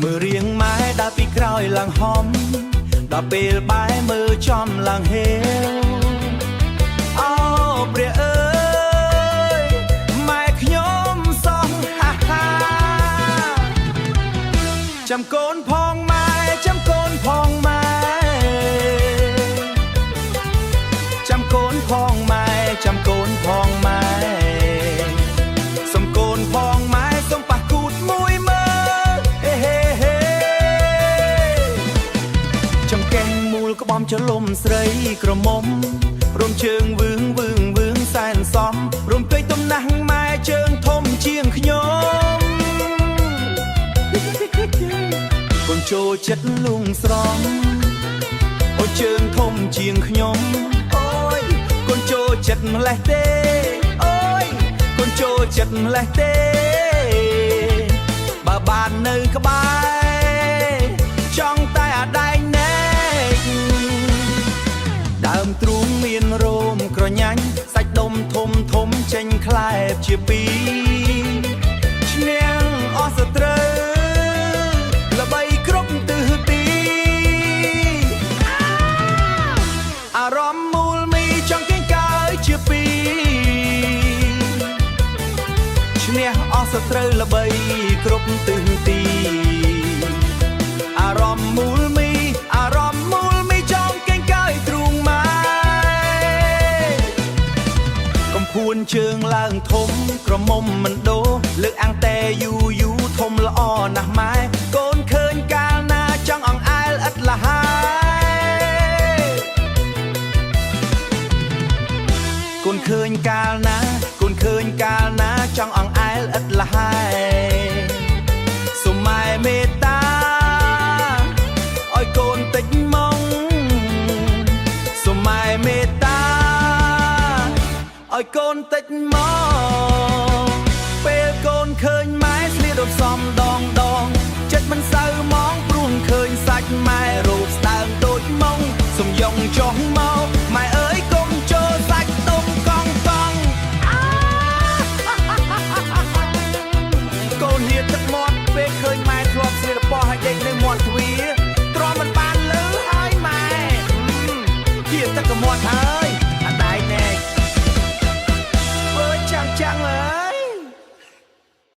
មើលរៀងម៉ែដើរពីក្រោយឡើងហំដល់ពេលបែមើលចំឡើងហេវអោព្រះអើយម៉ែខ្ញុំសោះហាហាចាំកូនផងម៉ែចាំកូនផងម៉ែចាំកូនផងម៉ែចាំកូនផងម៉ែសុំកូនផងម៉ែសុំប៉ះគូតមួយមើលហេហេហេ ចង្កេះមូលក្បំចលំស្រីក្រមុំរំជើងវឿងវឿងវឿងសែនសំរំពេចតំណាស់ម៉ែជើងធំជាងខ្ញុំកូនចូលចិត្តលួងស្រងអូជើងធំជាងខ្ញុំអូយកូនចូលចិត្តម្លេះទេអូយកូនចូលចិត្តម្លេះទេបើបាននៅក្បែរចង់តែអាដែងណែក ដើមទ្រូងមានរោមក្រញាញ់សាច់ដុំធំធំចេញក្លែបជាពីរឈ្នះអស់សត្រូវល្បីគ្រប់ទិសទីអារម្មណ៍មូលមីចង់កេងកើយជាពីរឈ្នះអស់សត្រូវល្បីគ្រប់ទិសទី អារម្មណ៍មូលមីអារម្មណ៍មូលមីចង់កេងកើយទ្រូងម៉ែកំភួនជើងឡើងធំក្រមុំមិនដូរលើកអាំងតែយូរយូរធំល្អណាស់ម៉ែកូនឃើញកាលណាចង់អង្អែលឥតលហើយកូនឃើញកាលណាកូនឃើញកាលណាចង់អង្អែលឥតលហើយ សូមម៉ែមេត្តាឲ្យកូនតិចមកសូមម៉ែមេត្តាឲ្យកូនតិចមកពេលកូនឃើញម៉ែស្លៀកដូចសំដងដងចិត្តមិនសូវមងព្រោះឃើញសាច់ម៉ែរូបស្ដើងដូចម៉ងសំយងចុះមកម៉ែអើយកុំចូលសាច់ដុំកង់កង់ កូនហៀទឹកមាត់ពេលឃើញម៉ែធ្លាប់ស្លៀក